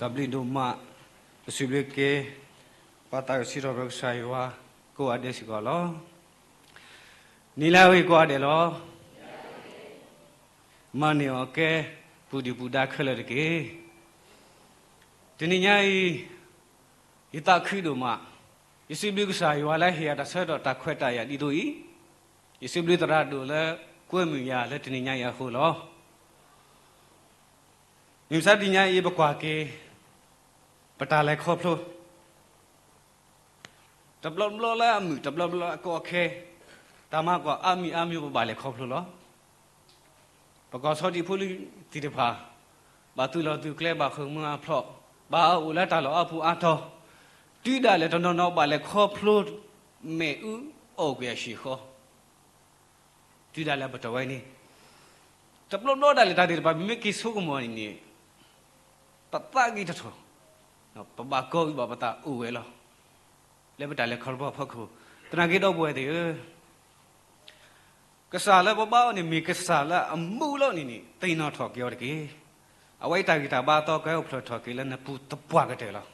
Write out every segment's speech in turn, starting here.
တၢ်ဘျုးဒိၣ်မး, ပစံးဘျုးက့ၤ ပၢ်သးကဆံးထီၣ်ပတြၢၤကစၢ်ယွၤ ကိးဂၤဒဲးစ့ၢ်ကီးလီၤ. နံၤလၢအဂ့ၤကိးဂၤဒဲးလီၤ. မၤန့ၢ်အီၣ်ကဲ ပူၤဒုၣ်ပူၤဒါခဲလၢာ်တက့ၢ်. တနံၤညါအံၤ ယသးခုဒိၣ်မး, ယစံးဘျုးကစၢ်ယွၤလၢဟ့ၣ်ယၤတၢ်ဆၢကတီၢ်တၢ်ခွဲးတၢ်ယာ်ဒ်သိးအံၤ, ယစံးဘျုးသရၣ်ဒိၣ်လၢကွဲမုာ်ယၤလၢတနံၤညါအံၤအဃိလီၤ. မုၢ်မဆါတနံၤညါအံၤပကွၢ်က့ၤ ပတၢ်လဲၤခီဖျိ တဘျီဘျီလၢအမုာ် တဘျီဘျီလၢအကီအခဲ, တၢ်မၤကွၢ်အါမံၤအါမံၤ ပဘၣ်လဲၤခီဖျိလီၤ. ပကီၢ်ဆီဒံးဖိလံၤသ့ၣ်တဖၣ် ဘၣ်သုးလီၢ်သုးကျဲ ဘၣ်ဃုာ်မှံဟးဖျိး, ဘၣ်အအိၣ်လၢတၢ်လီၢ်အါပူၤအါတီၤ, တုၤဒၣ်လဲာ်တနီၤနီၤ ဘၣ်လဲၤခီဖျိ မ့ၣ်အူအီၣ်ကွံာ်အဟံၣ်ဃီ တုၤဒၣ်လဲာ်ပတီၢ်ဝဲန့ၣ်, တဘျီဘျီဒၣ်လဲာ်တၢ်သ့ၣ်တဖၣ် ပမ့ၢ်က့ၤဆိကမိၣ်န့ၣ်န့ၣ် ပသးဂ့ၤတထီၣ်, ပဘၣ်ကိးဂံၢ်ဘၣ်ပသးအိၣ်ဝဲလီၤ. လၢပတၢ်လဲၤခီဖျိအဖီခိၣ်, သနာ်က့ဒီပုၢ်ဝဲၢ်သ့ၣ်ဧၢ, ကစၢ်လၢပဘါအီၤန့ၣ် မ့ၢ်ကစၢ်လၢအမူလီၤန့ၣ်န့ၣ် သ့ၣ်နီၣ်ထီၣ်က့ၤအီၤတက့ၢ်. အဝဲအံၤတၢ်ဂံၢ်တၢ်ဘါအသီ ကဟဲအိၣ်ဖျါထီၣ်က့ၤလၢနပူၤသပှၢ်ကတၢၢ်လီၤ.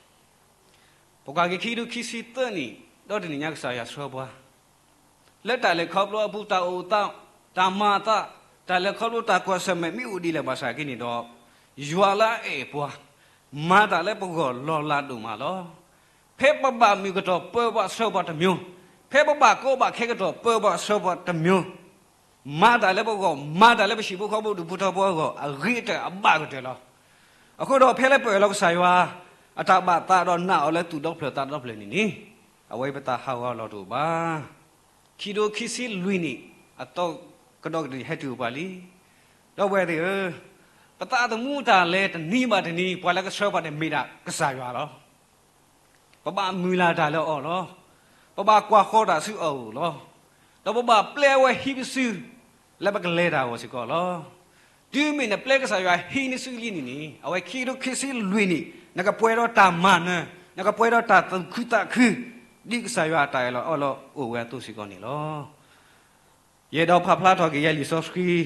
ပကွၢ်က့ၤခံကထိခံဆံသၢနံၣ် ဒီးတနံၤညါကစၢ်ယွၤဆှၢပှၤ လၢတၢ်လဲၤခီဖျိအပူၤ တၢ်အိၣ်သး, တၢ်မၤအသး, တၢ်လဲၤခီဖျိတၢ်ကွၢ်ဆၢၣ်မဲာ်မ့ၢ်အိၣ်ဒ်လဲၣ်ဘၣ်ဆၣ်က့န့ၣ်ဒီး, ယွၤလၢအအဲၣ်ပှၤ, မၤတၢ်လၢပဂီၢ်လီၤလးဒိၣ်မးလီၤ. ဖဲပဘၣ်မုာ်ကတီၢ်ပၢပှၤဆှၢပှၤတမျိုး, ဖဲပဘၣ်ကီဘၣ်ခဲကတီၢ်ပၢပှၤဆှၢပှၤတမျိုး, မၤတၢ်လၢပဂီၢ်, မၤတၢ်လၢပဟံၣ်ဖိဃီဖိဒူၣ်ဖိထၢဖိအဂီၢ် အဂ့ၤကတၢၢ်အဘၣ်ကတၢၢ်လီၤ. အဃိဒီးဖဲလၢပအၢၣ်လီၤကစၢ်ယွၤ အတၢ်ဘၣ်သးဒီးနာ်အီၤလၢသူၣ်ဒီဖျၢၣ်သးဒီဖျၢၣ်န့ၣ်န့ၣ်, အဝဲပသးဟးဂီၤလီၤတအိၣ်ဘၣ်. ခံကထိခံဆံလွံၢ်နံၣ် အသီကဒီးကတၢၢ်ဟဲတုၤအိၣ်ပှၤလံ. ဒီပုၢ်ဝဲၢ်သ့ၣ်ဧၢ, ပသးသမူတၢ်လဲၤတနံၤဘၣ်တနံၤ ပှၤလၢကဆှၢပှၤန့ၣ်မ့ၢ်ဒၣ်ကစၢ်ယွၤလီၤ. ပဘၣ်မုၢ်လၢ်တၢ်လၢအီၤလီၤ. ပဘၣ်ကွၢ်ဃီတၢ်ဆူအအိၣ်လီၤ. ဒီးပဘၣ်ပျဲအဝဲဟံးပစု လၢပကလဲၤတၢ်အဂီၢ်စ့ၢ်ကီးလီၤ. တုၤမ့ၢ်နပျဲကစၢ်ယွၤဟံးန့ၢ်စုလံန့ၣ်န့ၣ် အဝဲခံကထိခံဆံလွံၢ်နံၣ် နကပှဲၤဒီးတၢ်မၤနၢၤ, နကပှဲၤဒီးတၢ်သူၣ်ခုသးခု, ဒ်ကစၢ်ယွၤအတၢ်အၢၣ်လီၤအီလီၤအိၣ်ဝဲအသိးစ့ၢ်ကီးန့ၣ်လီၤ. ယအဲၣ်ဒိးဖးဖျါထီၣ်က့ၤယဲလံာ်စီဆှံ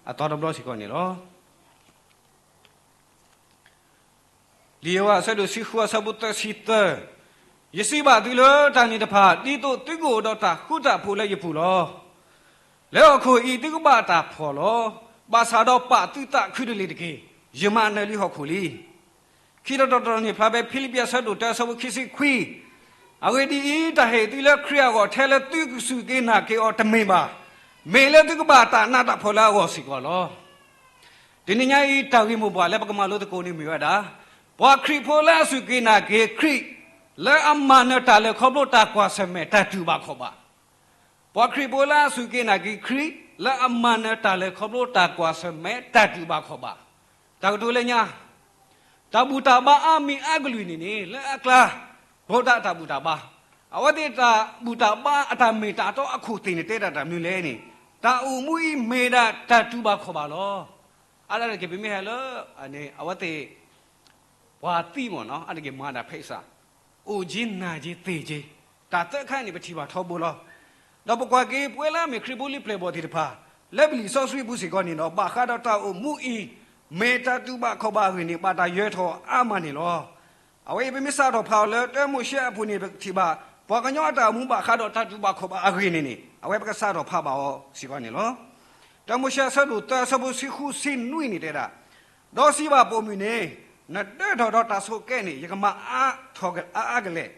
အသီတဘျီစ့ၢ်ကီးန့ၣ်လီၤ. လံာ်ယိၤဟၣ်အဆၢဒိၣ်ဆံဃုအဆၢဖိသၢဆံသၢ, ယစံးဘၣ်သုလၢတၢ်န့ၣ်တဖၣ် ဒ်သိးသုကအိၣ်ဒီးတၢ်ဃူတၢ်ဖိးလၢယပူၤလီၤ. လၢဟီၣ်ခိၣ်အံၤ သုကဘၣ်တၢ်ဖှီၣ်လီၤ. ဘၣ်ဆၣ်ဒီးပာ်သုသးခုတလ့ၢ်တက့ၢ်. ယမၤနၢၤလံဟီၣ်ခိၣ်လံ. ခံတီၤတတီၤန့ၣ်ဖျါဖဲဖံလံးပံးအဆၢဒိၣ်တၢအဆၢဖိခံဆံခွံ, အဂ့ၢ်ဒ်အံၤ, တၢ်ဟ့ၣ်သုလၢခရံာ်အဂီၢ် ထဲလၢသုကစူၢ်က့ၤနာ်က့ၤအီၤတမ့ၢ်ဘၣ်, မ့ၢ်လၢသုကဘၣ်တၢ်နးတၢ်ဖှီၣ်လၢအဂီၢ်စ့ၢ်ကီးလီၤ. တနံၤညါအံၤ တၢ်ဂ့ၢ်မိၢ်ပှၢ်လၢပကမၤလိသကိးန့ၣ်မ့ၢ်ဝဲဒၣ်, ပှၤခရံာ်ဖိလၢအစူၢ်က့ၤနာ်က့ၤခရံာ်, လၢအမၤနၢၤတၢ်လဲၤခီဖျိတၢ်ကွၢ်ဆၢၣ်မဲာ်တၢ်တူၢ်ဘၣ်ခီၣ်ဘၣ် ပှၤခရံာ်ဖိလၢအစူၢ်က့ၤနာ်က့ၤခရံာ်, လၢအမၤနၢၤတၢ်လဲၤခီဖျိတၢ်ကွၢ်ဆၢၣ်မဲာ်တၢ်တူၢ်ဘၣ်ခီၣ်ဘၣ်, တၢ်ကတိၤလၢညါ, တၢ်ဘူၣ်တၢ်ဘါအါမံၤအါကလုာ်န့ၣ်န့ၣ် လၢအကျါ, ဘီတၢ်တၢ်ဘူၣ်တၢ်ဘါ, အဝဲသ့ၣ်တၢ်ဘူၣ်တၢ်ဘါအတၢ်မ့ၢ်တၢ်တီအခိၣ်သ့ၣ်န့ၣ် တဲဒၣ်တၢ်မနုၤလဲၣ်န့ၣ်, တၢ်အိၣ်မူအံၤမ့ၢ်ဒၣ်တၢ်တူၢ်ဘၣ်ခီၣ်ဘၣ်လီၤ. အါဒၣ်တက့ၢ် ပမ့ၢ်ဟဲလၢ အဝဲသ့ၣ် ပှၤသံမ့ၢ်နီၤ အါတက့ၢ်မၤဒၣ်ဖဲအစး, အိၣ်က့ၤနၤက့ၤသ့ၣ်က့ၤ, တၢ်သၢခါအံၤန့ၣ် ပထံၣ်ဘၣ်ထီဘိလီၤ. ဒီးပကွၢ်က့ၤ ပဝဲလၢအမ့ၢ်ခရံာ်ဖိလံၤပျဲၢ်ဘီၣ်သ့ၣ်တဖၣ်, လၢပလံာ်စီဆှံပူၤစ့ၢ်ကီးန့ၣ်ဒီး ဘၣ်ဃးဒီးတၢ်အိၣ်မူအံၤ, မ့ၢ်တၢ်တူၢ်ဘၣ်ခီၣ်ဘၣ်အဂ့ၢ်န့ၣ် ဘၣ်တၢ်ယၢၤထီၣ်အါမးန့ၣ်လီၤ. အဝဲအံၤပမ့ၢ်စးထီၣ်ဖးအီၤလၢတၢမိၤၡ့အပူၤန့ၣ် ပထံၣ်ဘၣ် ပှၤကညီအတၢ်အိၣ်မူဘၣ်ဃးဒီးတၢ်တူၢ်ဘၣ်ခီၣ်ဘၣ်အဂ့ၢ်န့ၣ်န့ၣ် အဝဲပကစးထီၣ်ဖးဘၣ်အီၤစ့ၢ်ကီးန့ၣ်လီၤ. တၢမိၤၡ့အဆၢဒိၣ်သၢအဆၢဖိဆံဃုဆံနွံန့ၣ်တဲဒၣ်, ဒီးစံးဘၣ်ပိာ်မုၣ်န့ၣ်, နဒၢထီၣ်ဒီးတၢ်ဆိးကဲန့ၣ် ယကမၤအါထီၣ်အါအါကလဲာ်,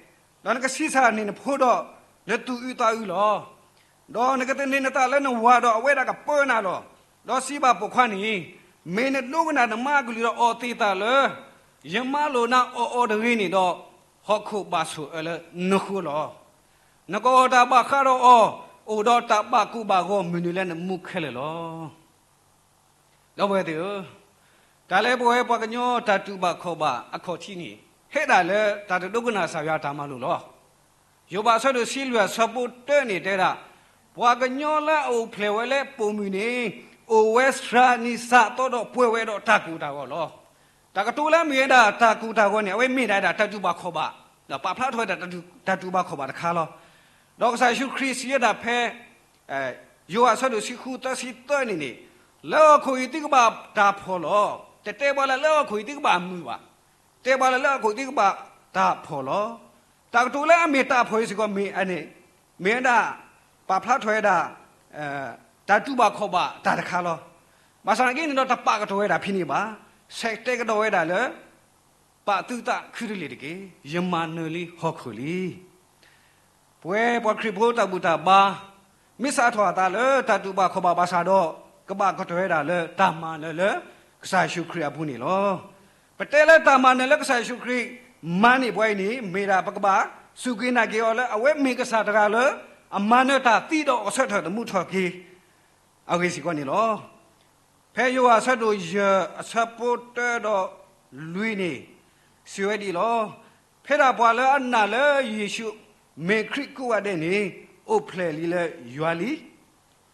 ဒီးနကဆံးစၢ်န့ၢ်နဖိဒီးနသူၣ်အုးသးအုးလီၤ. ဒီးနကသန့ၤနသးလၢနဝၤဒီးအဝဲဒၣ်ကပၢနၤလီၤ. ဒီးစံးဘၣ်ပိာ်ခွါန့ၣ်, မ့ၢ်နဒိကနၣ်နမါအကလုၢ်ဒီးအီၣ်သ့ၣ်သၣ်လၢ ယမါလိာ်နၤအီၣ်အီၤတဂ့ၤန့ၣ်ဒီး, ဟီၣ်ခိၣ်ဘၣ်ဆိၣ်အၢလၢနဃိလီၤ. နကအီၣ်တၢ်ဘၣ်ဃးဒီးအီၤ, အိၣ်ဒီးတၢ်ဘၣ်ကိၢ်ဘၣ်ဂီၤမုၢ်နုာ်လၢနမူခဲလၢာ်လီၤ. ဒီပုၢ်ဝဲၢ်သ့ၣ်ဧၢ, တၢ်လၢပဝဲပှၤကညီတၢ်တူၢ်ဘၣ်ခီၣ်ဘၣ်အခီၣ်ထံးန့ၣ် ဟဲဒၣ်လၢတၢ်တဒိကနၣ်ကစၢ်ယွၤတၢ်မၤလိာ်လီၤ. ယိၤဘးအဆၢဒိၣ်တဆံလွံၢ်အဆၢဖိတၢန့ၣ်တဲဒၣ်, ပှၤကညီလၢအအိၣ်ဖျဲၣ်ဝဲလၢပိာ်မုၣ်န့ၣ်, အိၣ်ဝဲစှၤနံၣ်စှၤသီဒီးပှဲၤဝဲဒီးတၢ်ကိၢ်တၢ်ဂီၤလီၤ. တၢ်ကတိၤလၢအမ့ၢ်ဝဲဒၣ်တၢ်ကိၢ်တၢ်ဂီၤန့ၣ် အဝဲမ့ၢ်ဒၣ်ဒၣ်တၢ်တူၢ်ဘၣ်ခီၣ်ဘၣ်, ဒီးပာ်ဖျါထီၣ်ဝဲဒၣ်တၢ်တူၢ်ဘၣ်ခီၣ်ဘၣ်တခါလီၤ. ဒီးကစၢ်ယ့ၣ်ၡူးခရံာ်စံးဝဲဒၣ်ဖဲ ယိၤဟၣ်အဆၢဒိၣ်ဆံဃုသၢဆံသၢန့ၣ်န့ၣ်, လၢဟီၣ်ခိၣ်အံၤသုကဘၣ်တၢ်ဖှီၣ်လီၤ. တတဲပှၤလၢလၢဟီၣ်ခိၣ်အံၤသုကဘၣ်မုာ်ဘၣ်. တဲပှၤလၢလၢဟီၣ်ခိၣ်သံကဘၣ်တၢ်ဖှီၣ်လီၤ. တၢ်ကတိၤလၢအမ့ၢ်တၢ်ဖှီၣ်အံၤစ့ၢ်ကီးမ့ၢ်အန့ၣ်, မ့ၢ်ဝဲဒၣ် ပာ်ဖျါထီၣ်ဝဲဒၣ် တၢ်တူၢ်ဘၣ်ခီၣ်ဘၣ်တၢ်တခါလီၤ. ဘၣ်ဆၣ်သနာ်က့န့ၣ်ဒီး တပာ်ကတီၢ်ဝဲဒၣ်ဖဲန့ၣ်ဘၣ်. ဆဲးတဲကဒီးဝဲဒၣ်လၢ ပာ်သုသးခုတလ့ၢ်တက့ၢ်. ယမၤနၢၤလံဟီၣ်ခိၣ်လံ. ပဝဲပှၤခရံာ်ဖိတၢ်ဘူၣ်တၢ်ဘါ မ့ၢ်စးထီၣ်အသးလၢတၢ်တူၢ်ဘၣ်ခီၣ်ဘၣ်ဘၣ်ဆၣ်ဒီး ကဘၣ်ကတီၢ်ဝဲဒၣ်လၢတၢ်မၤနၢၤလၢကစၢ်ယ့ၣ်ၡူးခရံာ်အပူၤန့ၣ်လီၤ. ပတဲလၢတၢ်မၤနၢၤလၢကစၢ်ယ့ၣ်ၡူးခရံာ်မၤန့ၢ်ပှၤအံၤန့ၣ် မ့ၢ်ဒၣ်ပကဘၣ်စူၢ်က့ၤနာ်က့ၤအီၤလၢအဝဲမ့ၢ်ကစၢ်တဂၤလၢ အမၤနၢၤတၢ်သံဒီးအီၤဆၢထၢၣ်သမူထီၣ်က့ၤအဂ့ၢ်စ့ၢ်ကီးန့ၣ်လီၤ. ဖဲယိၤဟၣ်အဆၢဒိၣ်ယဲၢ်အဆၢဖိတၢဒီးလွံၢ်န့ၣ် စံးဝဲဒ်အံၤလီၤ. ဖဲဒၣ်ပှၤလၢအနာ်လၢယ့ၣ်ၡူးမ့ၢ်ခရံာ်ကိးဂၤဒဲးန့ၣ် အိၣ်ဖျဲၣ်လံလၢယွၤလံ.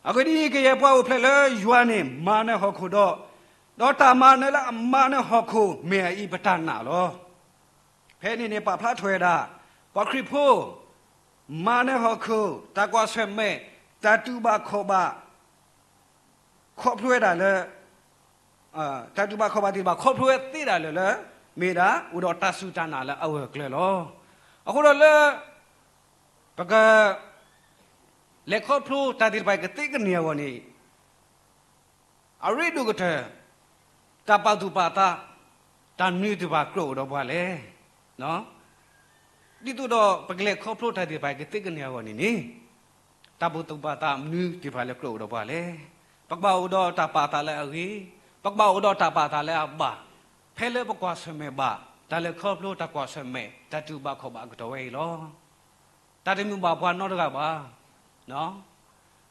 အဂ့ၢ်ဒ်အံၤ, ကယဲၢ်ပှၤအိၣ်ဖျဲၣ်လၢယွၤန့ၣ် မၤနၢၤဟီၣ်ခိၣ်ဒီး, ဒီးတၢ်မၤနၢၤလၢအမၤနၢၤဟီၣ်ခိၣ်မ့ၢ်အအံၤပတၢ်နာ်လီၤ. ဖဲန့ၣ်န့ၣ် ပာ်ဖျါထီၣ်ဝဲဒၣ် ပှၤခရံာ်ဖိ မၤနၢၤဟီၣ်ခိၣ်, တၢ်ကွၢ်ဆၢၣ်မဲာ်, တၢ်တူၢ်ဘၣ်ခီၣ်ဘၣ် ခီဖျိဝဲဒၣ်လၢ တၢ်တူၢ်ဘၣ်ခီၣ်ဘၣ်သ့ၣ်တဖၣ် ခီဖျိဝဲသ့ဒၣ်လၢလၢ မ့ၢ်ဒၣ်အိၣ်ဒီးတၢ်စူၢ်တၢ်နာ်လၢအဂၢၢ်အကျၢၤလီၤ. အဃိဒီးလၢ ပက လဲၤခီဖျိတၢ်သ့ၣ်တဖၣ်အံၤကသ့ကန့ၢ်အဂီၢ်န့ၣ် အရ့ဒိၣ်ကတၢၢ် တၢ်ပာ်သူၣ်ပာ်သး တၢ်မနုၤသ့ၣ်တဖၣ်ကြၢးအိၣ်ဒီးပှၤလဲၣ်. ဒ်သိးဒီးပကလဲၤခီဖျိတၢ်သ့ၣ်တဖၣ်အံၤကသ့ကန့ၢ်အဂီၢ်န့ၣ်န့ၣ် တၢ်ပာ်သူၣ်ပာ်သးမနုၤသ့ၣ်တဖၣ်လၢကြၢးအိၣ်ဒီးပှၤလဲၣ်. ပကဘၣ်အိၣ်ဒီးတၢ်ပာ်သးလၢအဂ့ၤ, ပကဘၣ်အိၣ်ဒီးတၢ်ပာ်သးလၢအဘၣ်, ဖဲလၢပကွၢ်ဆၢၣ်မဲာ်ဘၣ် တၢ်လဲၤခီဖျိတၢ်ကွၢ်ဆၢၣ်မဲာ် တၢ်တူၢ်ဘၣ်ခီၣ်ဘၣ်အကတီၢ်ဝဲအံၤလီၤ. တၢ်တမုာ်ဘၣ်ပှၤနီတဂၤဘၣ်.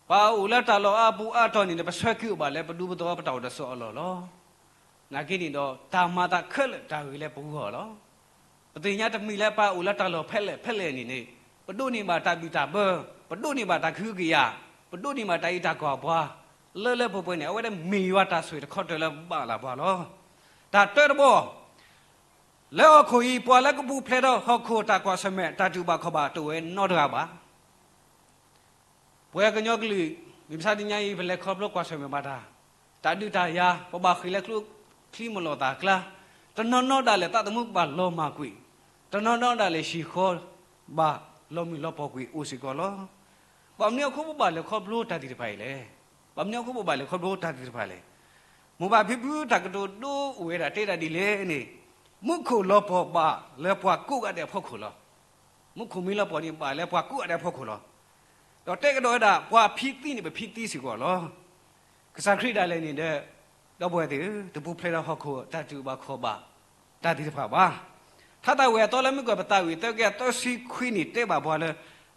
ပအိၣ်လၢတၢ်လီၢ်အါပူၤအါတီၢ်န့ၣ် ပဆၢက့ၤအိၣ်ဘၣ်လၢပဒူပသဝီပတၢ်အိၣ်တၢ်ဆိးအလီၢ်လီၤ. နာ်က့န့ၣ်ဒီး တၢ်မၤသးခဲလၢာ်တၢ်ဂ့ၤလၢပဂီၢ်လီၤ. ပသ့ၣ်ညါတမံၤလၢပအိၣ်လၢတၢ်လီၢ်ဖဲလဲၣ်ဖဲလဲၣ်န့ၣ်န့ၣ် ပဒိးန့ၢ်ဘၣ်တၢ်ဘံၣ်တၢ်ဘၢ, ပဒိးန့ၢ်ဘၣ်တၢ်ကဟုကယာ်, ပဒိးန့ၢ်ဘၣ်တၢ်အံးတၢ်ကွၢ်ပှၤ, လၢလၢပှဲၤပှဲၤန့ၣ် အဝဲဒၣ်မ့ၢ်ယွၤတၢ်ဆိၣ်ဂ့ၤတခီတၢၤလၢဘၣ်လၢပှၤလီၤ. တၢ်တၢတဘီ လၢဟီၣ်ခိၣ်အံၤ ပှၤလၢကပူၤဖျဲးဒီးဟီၣ်ခိၣ်တၢ်ကွၢ်ဆၢၣ်မဲာ် တၢ်တူၢ်ဘၣ်ခီၣ်ဘၣ်တအိၣ်ဝဲနီတဂၤဘၣ်. ပှၤကညီကလုာ် မုၢ်မဆါတနံၤအံၤ ပလဲၤခီဖျိကွၢ်ဆၢၣ်မဲာ်ဘၣ်တၢ်, တၢ်ဒုးတၢ်ယၤ ပဘၣ်ဃ့ၢ်လၢချံမလီၤသၣ်ကျါ, တနီၤနီၤဒၣ်လဲာ်သးသမူဘၣ်လီၤမၢ်ကွံာ်, တနီၤနီၤဒၣ်လဲာ်ဟံၣ်ဃီဘၣ်လီၤမုၢ်လီၤပှီၢ်ကွံာ်အိၣ်စ့ၢ်ကီးလီၤ. ဘၣ်မနုၤအဃိပဘၣ်လဲၤခီဖျိတၢ်သ့ၣ်တဖၣ်အံၤလဲၣ်. ဘၣ်မနုၤအဃိပဘၣ်လဲၤခီဖျိတၢ်သ့ၣ်တဖၣ်လဲၣ်. မိၢ်ပၢ်ဖံဖုတၢ်ကတိၤဒိအိၣ်ဝဲဒၣ်တဲဒၣ်ဒ်လဲၣ်န့ၣ်, မူခိၣ်လီၤပှီၢ်ဘၣ်လၢပှၤကိးဂၤဒဲးအဖီခိၣ်လီၤ. မူခိၣ်မ့ၢ်လီၤပှီၢ်န့ၣ် ဘၣ်လၢပှၤကိးဂၤဒဲးအဖီခိၣ်လီၤ. ဒီးတဲကဒီးဝဲဒၣ် ပှၤဖံးသံန့ၣ် ပဖံးသံစ့ၢ်ကီးလီၤ. ကစၢ်ခရံာ်ဒၣ်လဲာ်န့ၣ်ဒီး ဒီပုၢ်ဝဲၢ်သ့ၣ်ဧၢ, တပူၤဖျဲးဒီးဟီၣ်ခိၣ်တၢ်တူၢ်ဘၣ်ခီၣ်ဘၣ် တၢ်သ့ၣ်တဖၣ်ဘၣ်. ထါသးဝံၣ်အသီလၢမုၢ်ကီၢ်ပသးဝံၣ် သၢကယၤသၢဆံခွံန့ၣ် တဲဘၣ်ပှၤလၢ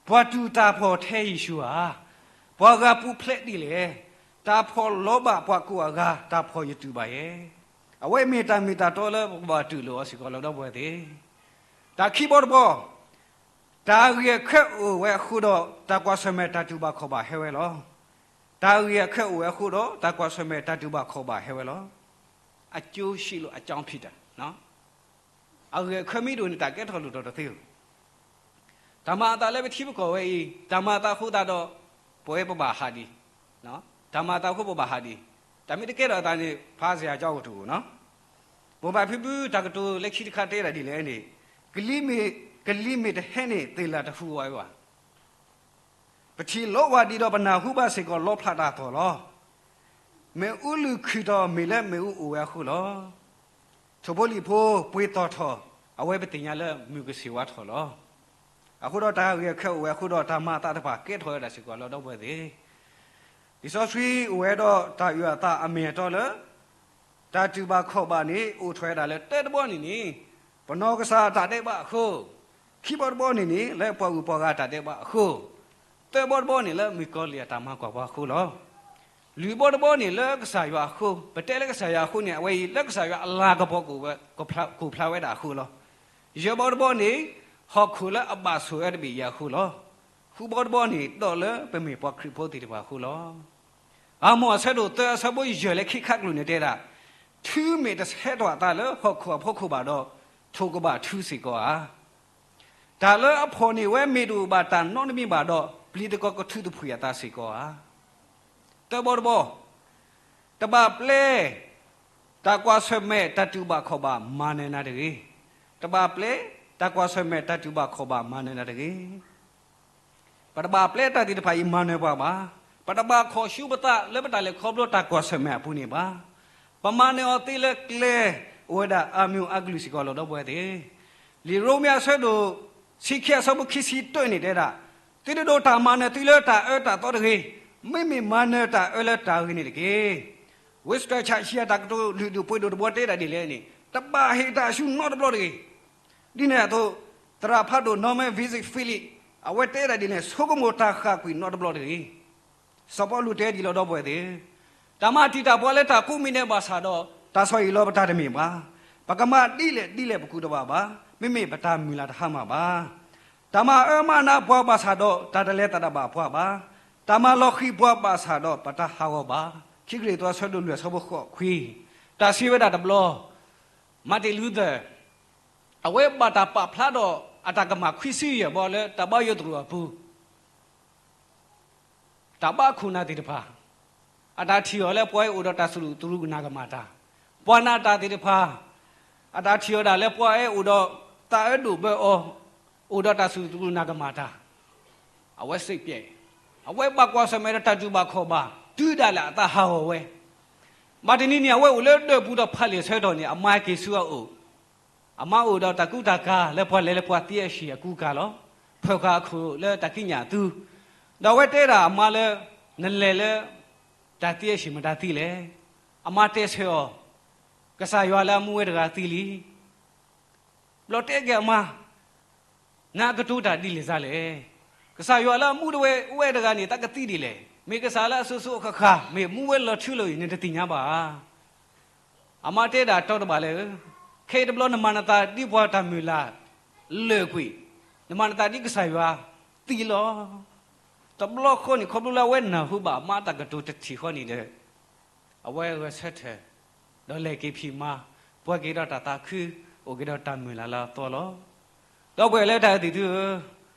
ပှၤတူၢ်တၢ်ဖှီၣ်ထဲယ့ၣ်ၡူးဧါ, ပှၤဂၤပူၤဖျဲးဒ်လဲၣ်, တၢ်ဖှီၣ်လီၤဘၣ်ပှၤကိးဂၤအဂၤ, တၢ်ဖှီၣ်ယတူၢ်ဘၣ်ယဲ. အဝဲမ့ၢ်တၢ်မ့ၢ်တၢ်တီလၢပကဘၣ်တူၢ်လိာ်အီၤစ့ၢ်ကီးလီၤ ဒီပုၢ်ဝဲၢ်သ့ၣ်. တၢ်ခံဘီတဘီ တၢ်အဂ့ၢ်အခဲအိၣ်ဝဲအဃိဒီး တၢ်ကွၢ်ဆၢၣ်မဲာ်တၢ်တူၢ်ဘၣ်ခီၣ်ဘၣ်ဟဲဝဲလီၤ. တၢ်အဂ့ၢ်အခဲအိၣ်ဝဲအဃိဒီး တၢ်ကွၢ်ဆၢၣ်မဲာ်တၢ်တူၢ်ဘၣ်ခီၣ်ဘၣ်ဟဲဝဲလီၤ. အကျိုးရှိလို့အကြောင်းဖြစ်တာနော်. အဂ့ၢ်အခဲမ့ၢ်တအိၣ်န့ၣ် တၢ်ကဲထီၣ်လိၣ်ထီၣ်တသ့ဧိၤ. တၢ်မၤအသးလၢပထံပကီၢ်ဝဲအံၤ တၢ်မၤအသးအဃိသတးဒီး ပဝဲပဘၣ်ဟးဒံး, တၢ်မၤအသးအဃိပဘၣ်ဟးဒံး, တၢ်မ့ၢ်တကဲထီၣ်အသးန့ၣ် ဖးစရာအကြောင်းကိုတအိၣ်နော်. မိၢ်ပၢ်ဖံဖုတၢ်ကတိၤလၢခံတခါတဲဒၣ်ဒ်လဲၣ်န့ၣ်, ကလံၤမ့ၢ်, ကလံၤမ့ၢ်တဟဲန့ၣ် သ့ၣ်လၢ်တဟူးဝဲဘၣ်. ပထံၣ်လီၤဝဲဒံးဒီးပနၢ်ဟူဘၣ်စ့ၢ်ကီးလီဖျးတၢ်သီၣ်လီၤ. မ့ၣ်အူလုၢ်ခုၣ်ထီၣ်မ့ၢ်လၢမ့ၣ်အူအိၣ်ဝဲအဃိလီၤ. ထိၣ်ဖိလံၣ်ဖိပှ့ၤသီၣ်ထီၣ်, အဝဲပသ့ၣ်ညါလၢမုၢ်ကဆ့ၣ်ဝါထီၣ်လီၤ. အဃိဒီးတၢ်အဂ့ၢ်အခဲအိၣ်ဝဲအဃိဒီး တၢ်မၤအသးတဖၣ်ကဲထီၣ်ဝဲဒၣ်စ့ၢ်ကီးလီၤ ဒီပုၢ်ဝဲၢ်သ့ၣ်. လံာ်စီဆှံအိၣ်ဝဲဒီးတၢ်အုၣ်အသးအမ့ၢ်အတီလၢ တၢ်တူၢ်ဘၣ်ခီၣ်ဘၣ်န့ၣ် အိၣ်ထီၣ်ဝဲဒၣ်လၢတၢတဘီန့ၣ်န့ၣ် ပနီၢ်ကစၢ်တၢ်ဒဲးဘးအဃိ, ခံဘီတဘီန့ၣ်န့ၣ် လၢပှၤဂုၤပှၤဂၤတၢ်ဒဲးဘးအဃိ, သၢဘီတဘီန့ၣ်လၢမုၣ်ကီၤလံၢ်အတၢ်မၤကွၢ်ပှၤအဃိလီၤ. လွံၢ်ဘီတဘီန့ၣ်လၢကစၢ်ယွၤအဃိ, ပတဲလၢကစၢ်ယွၤအဃိန့ၣ် အဝဲအံၤလၢကစၢ်ယွၤအလၤကပီၤကအိၣ်ဝဲ, ကအိၣ်ဖျါဝဲဒၣ်အဃိလီၤ. ယဲၢ်ဘီတဘီန့ၣ် ဟီၣ်ခိၣ်လၢအဘၣ်ဆိၣ်ဝဲတဘ့ၣ်အံၤအဃိလီၤ. ဃုဘီတဘီန့ၣ် ဒီးလၢပမ့ၢ်ပှၤခရံာ်ဖိသ့ၣ်တဖၣ်အဃိလီၤ. အၤမိၣ်အဆၢဒိၣ်သၢအဆၢဖိယဲၢ်လၢခံခါကျိၤန့ၣ်တဲဒၣ်, ထုမ့ၢ်တဆဲးထီၣ်အသးလၢဟီၣ်ခိၣ်အဖီခိၣ်ဘၣ်ဒီး, ထိၣ်ကဘၣ်ထုစ့ၢ်ကီးဧါ. တၢ်လၢအဖီၣ်န့ၢ်ဝဲမ့ၢ်တအိၣ်ဘၣ်တၢ်နီတမံၤဘၣ်ဒီး, ပျံၤသကိးကထုးသဖှံၣ်အသးစ့ၢ်ကီးဧါ. သၢဘီတဘီ, တဘၣ်ပျဲ တၢ်ကွၢ်ဆၢၣ်မဲာ်တၢ်တူၢ်ဘၣ်ခီၣ်ဘၣ်မၤနၢၤနၤတဂ့ၤ. တဘၣ်ပျဲတၢ်ကွၢ်ဆၢၣ်မဲာ်တၢ်တူၢ်ဘၣ်ခီၣ်ဘၣ်မၤနၢၤတၢ်တဂ့ၤ. ပတဘၣ်ပျဲတၢ်သ့ၣ်တဖၣ်အံၤမၤနၢၤပှၤဘၣ်. ပတဘၣ်ခိးဆူပသးလၢပတၢ်လဲၤခီဖျိတၢ်ကွၢ်ဆၢၣ်မဲာ်အပူၤန့ၣ်ဘၣ်. ပမၤနၢၤအီၤသ့လၢကျဲအိၣ်ဝဲဒၣ်အါမံၤအါကလုာ်စ့ၢ်ကီးလီၤ ဒီပုၢ်ဝဲၢ်သ့ၣ်. လံာ်ရိမ့ၤအဆၢဒိၣ်ဆံခံအဆၢဖိခံဆံတၢန့ၣ်တဲဒၣ်, သုတဒိးတၢ်မၤနၢၤသုလၢတၢ်အၢတၢ်သီတဂ့ၤ, မ့မ့ၢ်မၤနၢၤတၢ်အၢလၢတၢ်ဂ့ၤန့ၣ်တက့ၢ်. Winston Churchill အတၢ်ကတိၤလုၢ်ဒိၣ်ပှ့ၤဒိၣ်တဘီတဲဒၣ်ဒ်လဲၣ်န့ၣ်, တဘၣ်ဟ့ၣ်တၢ်ဆူနီတဘျီတဂ့ၤ. ဒ်န့ၣ်အသိး, သရၣ်ဖးဒိၣ် Norman Vincent Phillips အဝဲတဲဒၣ်ဒ်လဲၣ်, ဆိကမိၣ်တၢ်ဃၣ်ကွံာ်နီတဘျီတဂ့ၤ. စီၤပီလူးတဲဒ်လီၤ ဒီပုၢ်ဝဲၢ်သ့ၣ်ဧၢ, တၢ်မၤတံာ်တာ်ပှၤလၢတၢ်ကိးမံၤဒဲးဘၣ်ဆၣ်ဒီး တၢ်ဆီၣ်အံၣ်လီၤပတၢ်တမ့ၢ်ဘၣ်. ပကမၤဒ်လဲၣ်ဒ်လဲၣ်ပကူၣ်တဘၣ်ဘၣ်, မ့မ့ၢ်ပတၢ်မုၢ်လၢ်တဟါမၢ်ဘၣ်. တၢ်မၤအၢမၤနးပှၤဘၣ်ဆၣ်ဒီး တၢ်တလဲၤသးဒၣ်ဘၣ်ပှၤဘၣ်. တၢ်မၤလီၤဃံၤပှၤဘၣ်ဆၣ်ဒီး ပတၢ်ဟးဂီၤဘၣ်. ခံကရံၣ်သူးအဆၢဒိၣ်လွံၢ်အဆၢဖိဃိးခွံ, တၢ်စံးဝဲဒၣ်တဘျီ, Martin Luther အဝဲဘၣ်တၢ်ပာ်ဖျါဒီးအတၢ်ကမၣ်ခွံဆံယဲၢ်ဘီလၢတၢ်ဘါယွၤတရူးအပူၤ တၢ်ဘါခိၣ်နၢ်သ့ၣ်တဖၣ်, အတၢ်ထံၣ်အီၤလၢပှၤအဲၣ်အိၣ်ဒီးတၢ်စူၢ်တရူးကနာ်ကမၣ်တၢ်, ပှၤနာ်တၢ်သ့ၣ်တဖၣ်, အတၢ်ထံၣ်အီၤဒၣ်လၢပှၤအဲၣ်အိၣ်ဒီးသးအၢဒိၣ်ဘၢအီၤ, အိၣ်ဒီးတၢ်စူၢ်တရူးကနာ်ကမၣ်တၢ်, အဝဲစံးပျဲၢ်, အဝဲဘၣ်ကွၢ်ဆၢၣ်မဲာ်ဒီးတၢ်တူၢ်ဘၣ်ခီၣ်ဘၣ် တုၤဒၣ်လဲာ်အသးဟးဂီၤဝဲ. ဘၣ်တနံၤန့ၣ် အဝဲအိၣ်လၢဒၢးပူၤဒီးဖးလံာ်ဆၢကတီၢ်န့ၣ် အမါက့ၤဆူအအိၣ် အမါအိၣ်ဒီးတၢ်ကူတၢ်ကၤလၢပှၤလဲၤလၢပှၤသံအဟံၣ်အကူအကၤလီၤ. ဖၢၣ်ဃာ်အခိၣ်လၢတၢ်ကံးညာ်အသု, ဒီးအဝဲတဲဒၣ်အမါလၢ, နလဲၤလၢ တၢ်သံအဟံၣ်မတၤသံလဲၣ်. အမါတဲဆၢအီၤ, ကစၢ်ယွၤလၢအမူဝဲတဂၤသံလံ. ဘျီတဲက့ၤအမါ, နကတိၤတၢ်ဒ်လဲၣ်ဒ်လဲၣ်. ကစၢ်ယွၤလၢအမူဝဲတဂၤန့ၣ် တၢ်ကသံဒ်လဲၣ်. မ့ၢ်ကစၢ်လၢအစိၤစိၤအဃၣ်ဃၣ် မ့ၢ်မူဝဲလီၤထူလီၤယိာ် နတသ့ၣ်ညါဘၣ်ဧါ. အမါတဲဒၣ် တီတဘၣ်လၢ, ခဲအံၤတဘျီနမၤနသးဒ်ပှၤတၢ်မုၢ်လၢ်လၢာ်ကွံာ်, နမၤနသးဒ်ကစၢ်ယွၤသံလီၤ. တဘျီဃီန့ၣ် ခီဖျိလၢအဝဲနၢ်ဟူဘၣ်အမါတၢ်ကတိၤတထံၣ်ဃီန့ၣ်ဒီး, အဝဲဂဲၤဆၢထၢၣ်, ဒီးလဲၤက့ၤဖံးမၤ, ပှဲၤက့ၤဒီးတၢ်သးခု, အိၣ်က့ၤဒီးတၢ်မုၢ်လၢ်လၢအသီလီၤ. ဒီပုၢ်ဝဲၢ်လၢတၢ်အဲၣ်သ့ၣ်သုဧၢ,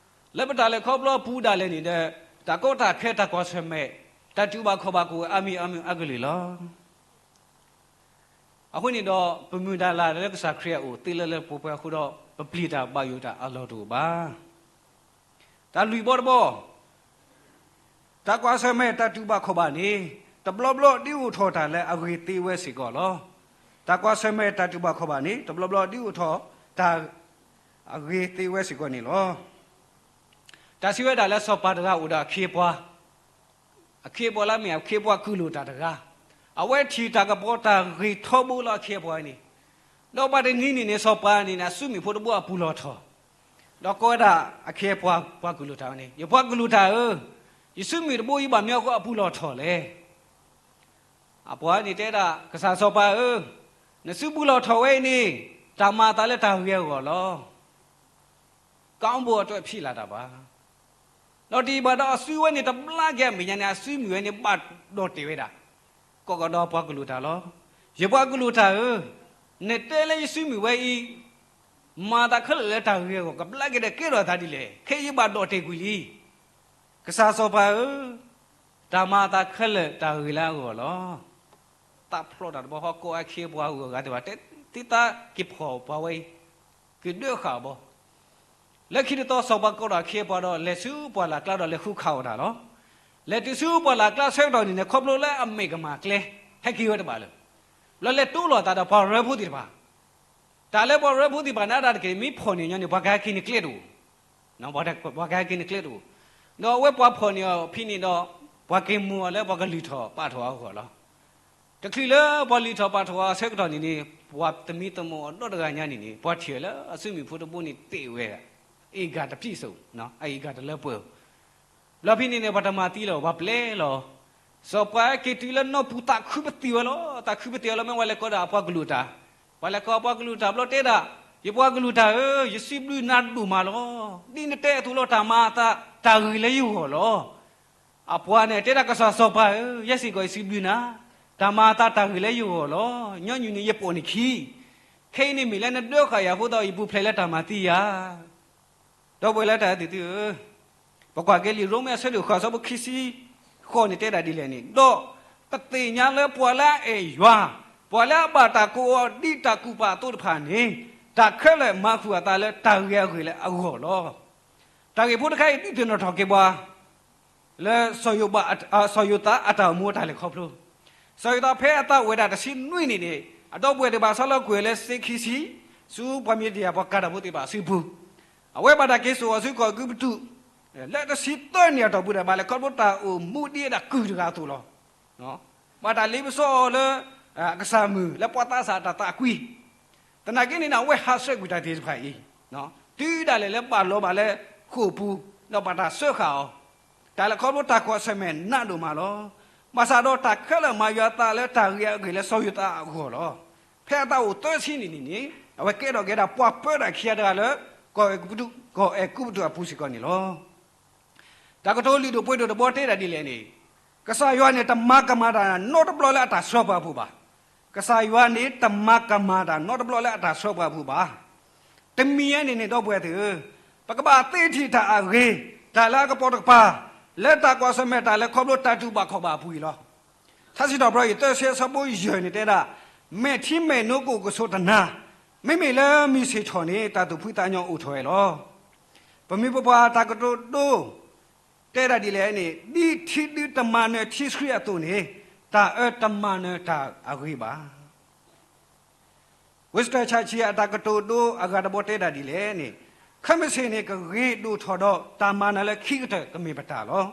လၢပတၢ်လဲၤခီဖျိပူၤဒၣ်လဲာ်န့ၣ်ဒီး, တၢ်ကီတၢ်ခဲတၢ်ကွၢ်ဆၢၣ်မဲာ်, တၢ်တူၢ်ဘၣ်ခီၣ်ဘၣ်ကအိၣ်ဝဲအါမံၤအါမံၤအါကလုာ်လီၤ. အဃိန့ၣ်ဒီး ပမုၢ်ဒၣ်လၢ်လၢကစၢ်ခရံာ်အအိၣ်သ့လၢလၢပှဲၤပှဲၤအဃိဒီး ပပျံၤတၢ်ဘၣ်ယိၣ်တၢ်အလီၢ်တအိၣ်ဘၣ်. တၢ်လွံၢ်ဘီတဘီ, တၢ်ကွၢ်ဆၢၣ်မဲာ်တၢ်တူၢ်ဘၣ်ခီၣ်ဘၣ်န့ၣ်, တဘျီဘျီဒ်အိၣ်ထီၣ်တၢ်လၢအဂ့ၤသ့ဝဲစ့ၢ်ကီးလီၤ. တၢ်ကွၢ်ဆၢၣ်မဲာ်တၢ်တူၢ်ဘၣ်ခီၣ်ဘၣ်န့ၣ် တဘျီဘျီဒ်အိၣ်ထီၣ်တၢ်အဂ့ၤသ့ဝဲစ့ၢ်ကီးန့ၣ်လီၤ. တၢ်စံးဝဲဒၣ်လၢစီၤပၤတဂၤအိၣ်ဒီးအခ့အပှၤ အခ့အပှၤလၢအမ့ၢ်အခ့အပှၤကုၢ်လိာ်တၢ်တဂၤ, အဝဲထံၣ်တၢ်ကပီၤတၢ်ဂ့ၤထီဘိလၢအခ့အပှၤန့ၣ်, ဒီးဘၣ်တနံၤန့ၣ်န့ၣ် စီၤပၤန့ၣ်န့ၣ် အစုမုၢ်ဖိတဘိအပူၤလီၤထီၣ်, ဒီးကိးဝဲဒၣ်အခ့အပှၤ ပှၤကုၢ်လိာ်တၢ်ဝဲန့ၣ်, ယပှၤကုၢ်လိာ်တၢ်ဧၢ, ယစုမုၢ်တဘိအံၤဘၣ်မနုၤအဃိအပူၤလီၤထီၣ်လဲၣ်. အပှၤန့ၣ်တဲဒၣ် ကစၢ်စီၤပၤဧၢ, နစုပူၤလီၤထီၣ်ဝဲအံၤန့ၣ်, တၢ်မၤအသးလၢတၢ်ဂ့ၤအဂီၢ်လီၤ. ကီဘိအတၢ်ဖံးလၢ်တၢ်ဘၣ်. ဒီးတယံာ်ဘၣ်ဒီးအစုဝဲန့ၣ်တဘျါက့ၤအမဲာ်ညါန့ၣ် အစုမုၢ်ဝဲန့ၣ်ဘၣ်ဒိးတဲာ်ဝဲဒၣ်, ကိးကဒီးပှၤကုၢ်လိာ်တၢ်လီၤ. ယပှၤကုၢ်လိာ်တၢ်ဧၢ, နတဲလၢယစုမုၢ်ဝဲအံၤ, မၤအသးခဲလၢာ်လၢတၢ်ဂ့ၤအဂီၢ် ကဘျါက့ၤဒီးကဲထီၣ်အသးဒ်လဲၣ်, ခဲအံၤယဘၣ်ဒိးတဲာ်ကွံာ်လံ. ကစၢ်စီၤပၤဧၢ, တၢ်မၤအသးခဲလၢာ်တၢ်ဂ့ၤလၢအဂီၢ်လီၤ. သးဖျိးတၢ်တဘျီဃီ ကိးအခ့အပှၤဂုၤအဂၤသ့ၣ်တဖၣ် တဲသးက့ၤဖီၣ်ပှၤဝဲအံၤ, ကဒၢဃာ်ဘီ. လၢခံတသီ စီၤပၤကိးဒီးအခ့အပှၤဒီး လဲၤဆူပှၢ်လၢ်ကျါဒီးလဲၤဃုခးအီၣ်တၢ်လီၤ. လဲၤတုၤဆူပှၢ်လၢ်ကျါဆၢကတီၢ်န့ၣ်န့ၣ် ခီဖျိလၢအမဲာ်ကမၣ်ကျဲ ဟဲက့ၤဝဲတဘၣ်လၢၤ, ဘျီလဲၤတိလိာ်အသးဒီးပှၤရၢဖိသ့ၣ်တဖၣ် တၢ်လၢပှၤရၢဖိသ့ၣ်တဖၣ်န့ၣ် အတၢ်တက့ၢ် မ့ၢ်ဖီၣ်န့ၢ်ညီန့ၣ် ပှၤကဟဲက့ၤန့ၢ်ကျဲတအိၣ်, ပှၤကဟဲက့ၤန့ၢ်ကျဲတအိၣ်, ဒီးအဝဲပှၤဖီၣ်န့ၢ်အီၤဖဲန့ၣ်ဒီး ပှၤက့ၤမိၢ်အီၤလၢပှၤကလုၢ်ထီၣ်ပာ်ထီၣ်အဂီၢ်လီၤ. တချုးလၢပှၤလုၢ်ထီၣ်ပာ်ထီၣ်အဆၢကတီၢ်န့ၣ်န့ၣ် ပှၤသမံသမိးအီၤဒီတဂၤညါန့ၣ်န့ၣ် ပှၤထံၣ်အီၤလၢအစုမုၢ်ဖိတဘိန့ၣ်တ့ၢ်ဝဲဒၣ်, အ့ၣ်ဂၤတပျံၤစိး, အအ့ၣ်ဂၤတလၢပှဲၤ, ဘျီဖဲန့ၣ်န့ၣ် ပှၤတမၤသံလၢၤ ပှၤပျဲလီၤ. စီၤပၤက့ၤတုၤလၢနီၢ်ပူၤသးခုပသံဝဲလီၤ. သးခုပသံဝဲလီၤ မ့ၢ်ဝဲလဲၤကိးဒၣ်အပှၤကလုာ်တၢ်, ပှၤလဲၤကိးအပှၤကလုာ်တၢ်ဘျီတဲဒၣ်, ယပှၤကလုာ်တၢ်ဧၢ, ယစံးဘျုးနၤဒိၣ်မးလီၤ. ဒ်နတဲအသိးလီၤ တၢ်မၤအသးတၢ်ဂ့ၤလၢယဂီၢ်လီၤ. အပှၤန့ၣ်တဲဒၣ်ကစၢ်စီၤပၤဧၢ, ယဲစ့ၢ်ကီးယစံးဘျုးနၤ, တၢ်မၤအသးတၢ်ဂ့ၤလၢယဂီၢ်လီၤ. ညီနုၢ်န့ၣ်ယပိာ်န့ၢ်ခံ, ခဲအံၤန့ၣ်မ့ၢ်လၢနဒၢဃာ်ယၤအဃိသတး ယပူၤဖျဲးလၢတၢ်မၤသံယၤ ဒီပုၢ်ဝဲၢ်လၢတၢ်အဲၣ်သ့ၣ်သုဧၢ, ပကွၢ်က့ၤလံာ်ရိမ့ၤအဆၢဒိၣ်ဃိး အဆၢဖိခံဆံဃိးန့ၣ်တဲဒၣ်ဒ်လဲၣ်န့ၣ်, ဒီးပသ့ၣ်ညါလၢပှၤလၢအအဲၣ်ယွၤ, ပှၤလၢအဘၣ်တၢ်ကိးအီၤဒ်တၢ်ကူၣ်ပာ်အသိးတဖၣ်န့ၣ်, တၢ်ခဲလၢာ်မၤဃုာ်အသးလၢတၢ်ဂ့ၤအဂ့ၢ်လၢအဂီၢ်လီၤ. တၢ်ဂ့ၢ်ဖိတခါအံၤ ဒုးသ့ၣ်နီၣ်ထီၣ်က့ၤပှၤ လၢစီၤယိၤသးအတၢ်အိၣ်မူအတၢ်လဲၤခီဖျိ, စီၤယိၤသးဖဲအသးအိၣ်ဝဲဒၣ်တဆံနွံနံၣ်န့ၣ် အဒီပုၢ်ဝဲၢ်သ့ၣ်တဖၣ် ဆါလီၤကွံာ်လၢစ့ခံဆံ ဆူပှၤမံၤဒယၣ်ပှၤကၤဒီးဖိသ့ၣ်တဖၣ်အစုပူၤ, အဝဲဘၣ်တၢ်က့ၤစိာ်အီၤဆူကီၢ်အဲၤကူပတူး လၢတဆံသၢနံၣ်အတီၢ်ပူၤဒၣ် ဘၣ်လဲၤခီဖျိတၢ်အိၣ်မူဒ်အဒၣ်ကုၢ်တဂၤအသိးလီၤ. ဘၣ်တၢ်လ့ပစီအီၤလၢ အကစၢ်မုၣ်လၢပှၤသးစၢ်အတၢ်သးကွံ သနာ်က့န့ၣ် အဝဲဟးဆှဲးကွံာ်တၢ်သ့ၣ်တဖၣ်အံၤ တုၤဒၣ်လဲာ်လၢဘၣ်လီၤဘၣ်လၢဃိာ်ပူၤ ဒီးဘၣ်တၢ်စၢဃာ်အီၤ, တၢ်လဲၤခီဖျိတၢ်ကွၢ်ဆၢၣ်မဲာ်နးဒိၣ်မးလီၤ. ဘၣ်ဆၣ်ဒီးတၢ်ခဲလၢာ်မၤယွၤအသးလၢတၢ်ဂ့ၤအဂ့ၢ်လၢစီၤယိၤသးအဂီၢ်လီၤ. ဖဲအသးအိၣ်သၢဆံနံၣ်န့ၣ်န့ၣ် အဝဲကဲထီၣ်က့ၤဒၣ်ပှၤပၢတၢ်ခံဂၤတဂၤလၢ ကီၢ်အဲၤကူပတူး ကီၢ်အဲၤကူပတူးအပူၤစ့ၢ်ကီးန့ၣ်လီၤ. တၢ်ကတိၤလုၢ်ဒိၣ်ပှ့ၤဒိၣ်တဘီတဲဒၣ်ဒ်လဲၣ်န့ၣ်, ကစၢ်ယွၤန့ၣ် တမၤကမၣ်တၢ်နီတဘျီလၢအတၢ်ဆှၢပှၤအပူၤဘၣ်. ကစၢ်ယွၤန့ၣ် တမၤကမၣ်တၢ်နီတဘျီလၢအတၢ်ဆှၢပှၤအပူၤဘၣ်. တမံၤညါန့ၣ်န့ၣ် ဒီပုၢ်ဝဲၢ်သ့ၣ်ဧၢ, ပကဘၣ်သ့ထံၣ်တၢ်အဂ့ၤ, တၢ်လၢအကပိာ်တကပၤ, လၢတၢ်ကွၢ်ဆၢၣ်မဲာ်တၢ်လဲၤခီဖျိတၢ်တူၢ်ဘၣ်ခီၣ်ဘၣ်အပူၤအံၤလီၤ. ထါစံးထီၣ်ပတြၢၤ ယသၢဆံအဆၢဖိယဲၢ်န့ၣ်တဲဒၣ်, မဲာ်ထံမဲာ်နိကအိၣ်ကဆိးတနၤ, မ့မ့ၢ်လၢမုၢ်ဆ့ၣ်ထီၣ်န့ၣ် တၢ်သူၣ်ဖှံသးညီအိၣ်ထီၣ်ဝဲလီၤ. ပမ့ၢ်ပပှၢ်တၢ်ကတိၤဒိ တဲဒၣ်ဒ်လဲၣ်န့ၣ်, ဒ်ထံဒုတမၤနၢၤထံဆှံအသိးန့ၣ်, တၢ်အၢတမၤနၢၤတၢ်အဂ့ၤဘၣ်. Winston Churchill အတၢ်ကတိၤဒိအဂၤတဘီတဲဒၣ်ဒ်လဲၣ်န့ၣ်, ခဲမုၢ်ဆ့ၣ်န့ၣ် ကဂ့ၤဒိၣ်ထီၣ်ဒီး တၢ်မၤနၢၤလၢခံကတၢၢ်ကမ့ၢ်ပတၢ်လီၤ.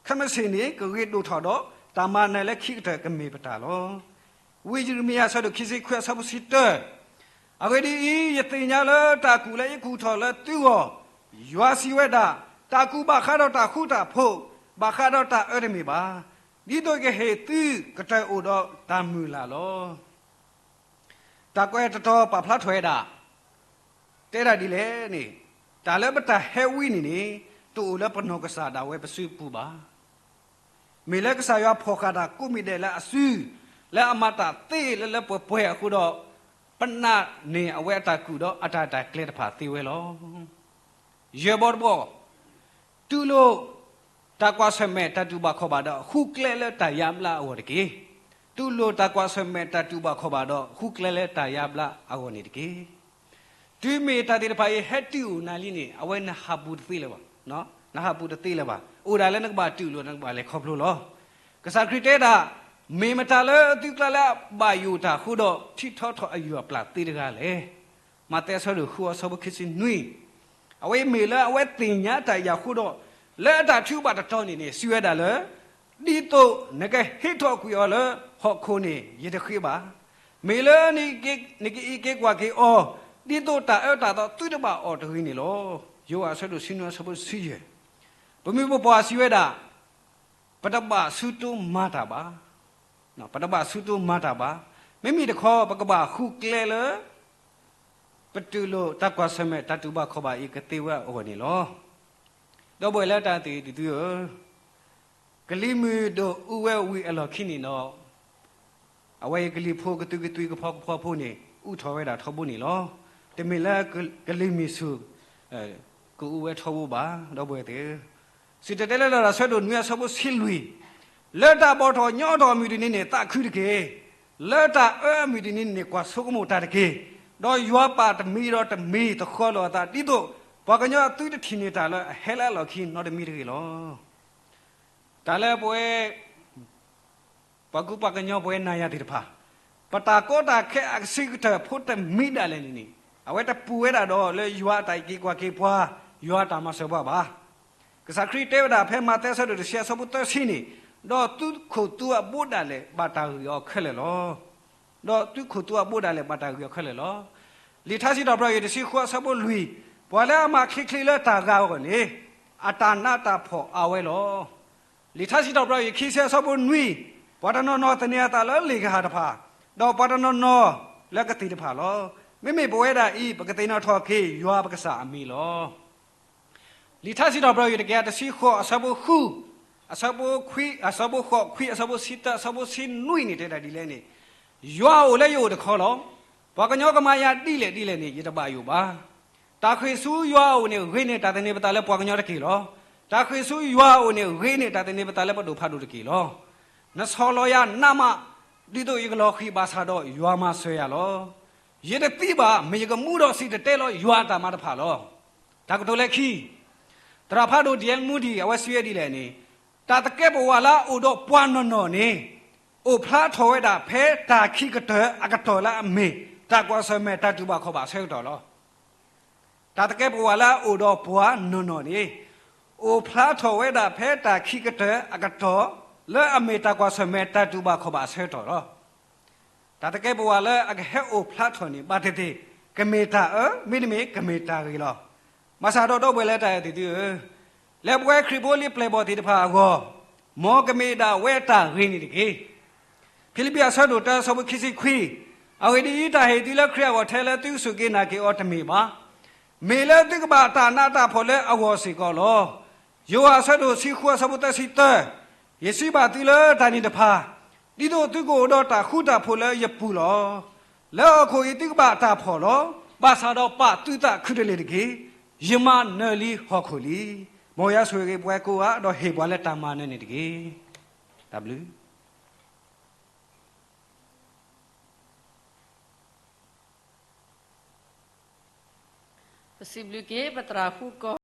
ခဲမုၢ်ဆ့ၣ်န့ၣ် ကဂ့ၤဒိၣ်ထီၣ်ဒီး တၢ်မၤနၢၤလၢခံကတၢၢ်ကမ့ၢ်ပတၢ်လီၤ. ဝံယံးရမံယၤ အဆၢဒိၣ်ခံဆံခွံ အဆၢဖိတဆံတၢ, အဂ့ၢ်ဒ်အံၤ, ယသ့ၣ်ညါလၢတၢ်ကူၣ်လၢယကူၣ်ထီၣ်လၢသုဂီၢ်, ယွၤစံးဝဲဒၣ်, တၢ်ကူၣ်ဘၣ်ဃးဒီးတၢ်ဃူတၢ်ဖိး, ဘၣ်ဃးဒီးတၢ်အၢတမ့ၢ်ဘၣ်, ဒ်သိးယကဟ့ၣ်သုကတၢၢ်အိၣ်ဒီးတၢ်မုၢ်လၢ်လီၤ. တၢ်ကွဲးတတီၤပာ်ဖျါထီၣ်ဝဲဒၣ်, တဲဒၣ်ဒ်လဲၣ်န့ၣ်, တၢ်လၢပတၢ်ဟဲဝံန့ၣ်န့ၣ်, တအိၣ်လၢပနီၢ်ကစၢ်ဒၣ်ဝဲပစုပူၤဘၣ်. မ့ၢ်လၢကစၢ်ယွၤဖီၣ်ဃာ်တၢ်ကိးမံၤဒဲးလၢအစု, လၢအမၤတၢ်သ့လၢလၢပှဲၤပှဲၤအဃိဒီး, ပနာ်န့ၢ်အဝဲအတၢ်ကူၣ်ဒီးအတၢ်ရဲၣ်တၢ်ကျဲၤတဖၣ်သ့ဝဲလီၤ. ယဲၢ်ဘီတဘီ, တူၢ်လိာ်တၢ်ကွၢ်ဆၢၣ်မဲာ်တၢ်တူၢ်ဘၣ်ခီၣ်ဘၣ်ဒီး ဃုကျဲလၢတၢ်ယါဘျါအဂီၢ်တက့ၢ်. တူၢ်လိာ်တၢ်ကွၢ်ဆၢၣ်မဲာ်တၢ်တူၢ်ဘၣ်ခီၣ်ဘၣ်ဒီး ဃုကျဲလၢတၢ်ယါဘျါအဂီၢ်န့ၣ်တက့ၢ်. တုၤမ့ၢ်တၢ်သ့ၣ်တဖၣ်အံၤဟဲတုၤအိၣ်နၤလံန့ၣ် အဝဲနဟးပူၤတသ့လၢၤဘၣ်, နဟးပူၤတသ့လၢၤဘၣ်. အိၣ်ဒၣ်လၢနကဘၣ်တူၢ်လိာ် နကဘၣ်လဲၤခီဖျိလီၤ. ကစၢ်ခရံာ်တဲဒၣ်, မ့ၢ်မတၤလၢသုကျါလၢအဘၣ်ယိၣ်တၢ်အဃိဒီး ထံၣ်ထီထီၣ်အယုၢ်အပျၢ်သ့တဂၤလဲၣ်. မးသဲအဆၢဒိၣ်ဃု အဆၢဖိခံဆံနွံ, အဝဲမ့ၢ်လၢအဝဲသ့ၣ်ညါတၢ်အံၤအဃိဒီး, လၢအတၢ်ထုကဖၣ်တတီၤန့ၣ်န့ၣ် စံးဝဲဒၣ်လၢ, ဒ်သိးနကဟ့ၣ်ထီၣ်ကွံာ်အီၤလၢဟီၣ်ခိၣ်န့ၣ် ယတဃ့ဘၣ်. မ့ၢ်လၢနကအံးက့ၤကွၢ်က့ၤအီၤ, ဒ်သိးတၢ်အၢတၢ်သီသုတဘၣ်အီၣ်တဂ့ၤန့ၣ်လီၤ. ယိၤဟၣ်အဆၢဒိၣ်ဆံနွံ အဆၢဖိတဆံယဲၢ်, ပမ့ၢ်ပပှၢ်စံးဝဲဒၣ်, ပတဘၣ်ဆူတိၢ်မၤတၢ်ဘၣ်, ပတဘၣ်ဆူတိၢ်မၤတၢ်ဘၣ်. မ့မ့ၢ်တခီ ပကဘၣ်ဃုကျဲလၢ ပတူၢ်လိာ်တၢ်ကွၢ်ဆၢၣ်မဲာ်တၢ်တူၢ်ဘၣ်ခီၣ်ဘၣ်အံၤကသ့ဝဲအဂီၢ်န့ၣ်လီၤ. ဒီပုၢ်ဝဲၢ်လၢတၢ်သ့ၣ်တဖၣ်ဧၢ, ကလံၤမုၢ်ဒိၣ်အူဝဲဝံၤအလီၢ်ခံန့ၣ်ဒီး, အဝဲအံၤကလံၤဖိကသူကသွံကဖီကဖီဖိန့ၣ် အူထီၣ်ဝဲဒၣ်ထီဘိန့ၣ်လီၤ. တမ့ၢ်လၢကလံၤမုၢ်ဆူၣ် ကအူဝဲထီဘိဘၣ်, ဒီပုၢ်ဝဲၢ်သ့ၣ်ဧၢ. စံၣ်တဲၤတဲလၢလရာ် အဆၢဒိၣ်နွံ အဆၢဖိဆံလွံၢ်, လၢတၢ်ဘီၣ်ထီၣ်ညီထီၣ်အမုၢ်တနံၤန့ၣ် သးခုတက့ၢ်. လၢတၢ်အၢအမုၢ်တနံၤန့ၣ် ကွၢ်ဆိကမိၣ်တၢ်တက့ၢ်. ဒီးယွၤပာ်တမံၤဒီးတမံၤသဃီၤလီၤအသး ဒ်သိးပှၤကညီအသုတထံၣ်န့ၢ်တၢ်လၢအဟဲလၢအလီၢ်ခံနီတမံၤတဂ့ၤလီၤ. တၢ်လၢပဝဲ ပှၤကူပှၤကညီပဝဲနၤယၤသ့ၣ်တဖၣ်, ပတၢ်ကီတၢ်ခဲအကဆံးကတၢၢ်ဖိတမံၤဒၣ်လဲာ်န့ၣ်န့ၣ်, အဝဲတပူၤဝဲဒၣ်ဒီးလၢယွၤအတၢ်အံးက့ၤကွၢ်က့ၤပှၤ, ယွၤအတၢ်မၤစၢၤပှၤဘၣ်. ကစၢ်ခရံာ်တဲဝဲဒၣ်ဖဲမးသဲအဆၢဒိၣ်တဆံ အဆၢဖိသၢဆံန့ၣ်, ဒီးသုခိၣ်သုအဘိဒၣ်လဲာ်ဘၣ်တၢ်ဂ့ၤအီၤခဲလၢာ်လီၤ. ဒီးသုခိၣ်သုအဘိဒၣ်လဲာ်ဘၣ်တၢ်ဂ့ၤအီၤခဲလၢာ်လီၤ. လံာ်ထါစံးထီၣ်ပတြၢၤ အဆၢဒိၣ်တဆံဃု အဆၢဖိလွံၢ်, ပှၤလၢအမၤချ့ချ့လၢတၢ်ဂၤအဂီၢ်န့ၣ်, အတၢ်နးတၢ်ဖှီၣ်အါဝဲလီၤ. လံာ်ထါစံးထီၣ်ပတြၢၤ အဆၢဒိၣ်ခံဆံ အဆၢဖိနွံ, ပှၤတနီၤနီၤသန့ၤအသးလၢလ့ၣ်ကဟၣ်တဖၣ်, ဒီးပှၤတနီၤနီၤလၢကသ့ၣ်တဖၣ်လီၤ. မ့မ့ၢ်ပဝဲဒၣ်အံၤ ပကသ့ၣ်နီၣ်ထီၣ်က့ၤယွၤပကစၢ်အမံၤလီၤ. လံာ်ထါစံးထီၣ်ပတြၢၤ တကယၤတဆံဃိး အဆၢဖိဃု, အဆၢဖိခွံ, အဆၢဖိဃိး, ခွံ, အဆၢဖိဆံတၢ, အဆၢဖိဆံနွံန့ၣ် တဲဒၣ်ဒ်လဲၣ်န့ၣ်, ယွၤအအိၣ်လၢယအိၣ်တခီလီၤ. ပှၤကညီကမၤယၤဒ်လဲၣ်ဒ်လဲၣ်န့ၣ် ယတဘၣ်ယိၣ်ဘၣ်. တၢ်ဃ့ၢ်ဆူယွၤအအိၣ်န့ၣ် ဂ့ၤန့ၢ် တၢ်သန့ၤပသးလၢပှၤကညီတက့ၢ်လီၤ. တၢ်ဃ့ၢ်ဆူယွၤအအိၣ်န့ၣ် ဂ့ၤန့ၢ် တၢ်သန့ၤပသးလၢပဒိၣ်ဖးဒိၣ်တက့ၢ်လီၤ. နဆီၣ်လီၤယၤနးမး, ဒ်သိးယကလီၤဃံၤဘၣ်ဆၣ်ဒီး ယွၤမၤစၢၤယၤလီၤ. ယတသံဘၣ်, မ့ၢ်ယကမူဒီးစံၣ်တဲၤတဲလီၤယွၤအတၢ်မၤတဖၣ်လီၤ. တၢ်ကတိၤလၢခံ, သရၣ်ဖးဒိၣ် ဒံၣ်အဲၣ်မူဒံၣ် အဝဲစံးဝဲဒ်လဲၣ်န့ၣ်, တၢ်သကဲးပဝးလၢအအိၣ်ဒီးပှၤနီၢ်နီၢ်န့ၣ်, အိၣ်ဖျါထီၣ်ဝဲဒၣ်ဖဲတၢ်ခံကတၢၢ်အကတီၢ်လၢအမ့ၢ် တၢ်ကွၢ်ဆၢၣ်မဲာ်တၢ်တူၢ်ဘၣ်ခီၣ်ဘၣ်အဆၢကတီၢ်လီၤ. တၢ်သကဲးပဝးလၢအအိၣ်ဒီးပှၤနီၢ်နီၢ်န့ၣ်, အိၣ်ဖျါထီၣ်ဝဲဒၣ်ဖဲတၢ်ခံကတၢၢ်အကတီၢ် လၢအမ့ၢ်တၢ်ကွၢ်ဆၢၣ်မဲာ်တၢ်တူၢ်ဘၣ်ခီၣ်ဘၣ်အဆၢကတီၢ်လီၤ. တၢ်သကဲးပဝးလၢအကဟဲအိၣ်ဖျါထီၣ်န့ၣ် ဘၣ်သ့ၣ်သ့ၣ် ကမ့ၢ်တၢ်အၢ မ့တမ့ၢ်ကမ့ၢ်တၢ်ဂ့ၤလီၤ. ဘၣ်ဆၣ်ဒီးဒီပုၢ်ဝဲၢ်လၢတၢ်အဲၣ်သ့ၣ်သုဧၢ, လၢပဝဲခရံာ်ဖိလံပျဲၢ်ဘီၣ်သ့ၣ်တဖၣ်အဂီၢ်, မ်ကမ့ၢ်ဒၣ်ဝဲတၢ်ဂ့ၤန့ၣ်တက့ၢ်. ဖံလံးပံးအဆၢဒိၣ်တၢ အဆၢဖိခံဆံခွံ, အဂ့ၢ်ဒ်အံၤ, တၢ်ဟ့ၣ်သုလၢခရံာ်အဂီၢ်ထဲလၢသုကစူၢ်က့ၤနာ်က့ၤအီၤတမ့ၢ်ဘၣ်. မ့ၢ်လၢသုကဘၣ်တၢ်နးတၢ်ဖှီၣ်လၢအဂီၢ်စ့ၢ်ကီးလီၤ. ယိၤဟၣ်အဆၢဒိၣ်တဆံဃု အဆၢဖိသၢဆံသၢ, ယစံးဘၣ်သုလၢတၢ်န့ၣ်တဖၣ်, ဒ်သိးသုကအိၣ်ဒီးတၢ်ဃူတၢ်ဖိးလၢယပူၤလီၤ. လၢဟီၣ်ခိၣ်အံၤသုကဘၣ်တၢ်ဖှီၣ်လီၤ. ဘၣ်ဆၣ်ဒီးပာ်သုသးခုတလ့ၢ်တက့ၢ်. ယမၤနၢၤလံဟီၣ်ခိၣ်လံ. မ်ယွၤဆိၣ်ဂ့ၤပဝဲကိးဂၤ ဒီးဟ့ၣ်ပှၤလၢတၢ်မၤနၢၤန့ၣ်တက့ၢ်. တၢ်ဘျုး. ပစံးဘျုးက့ၤ ပသရၣ်ဃူကီၢ်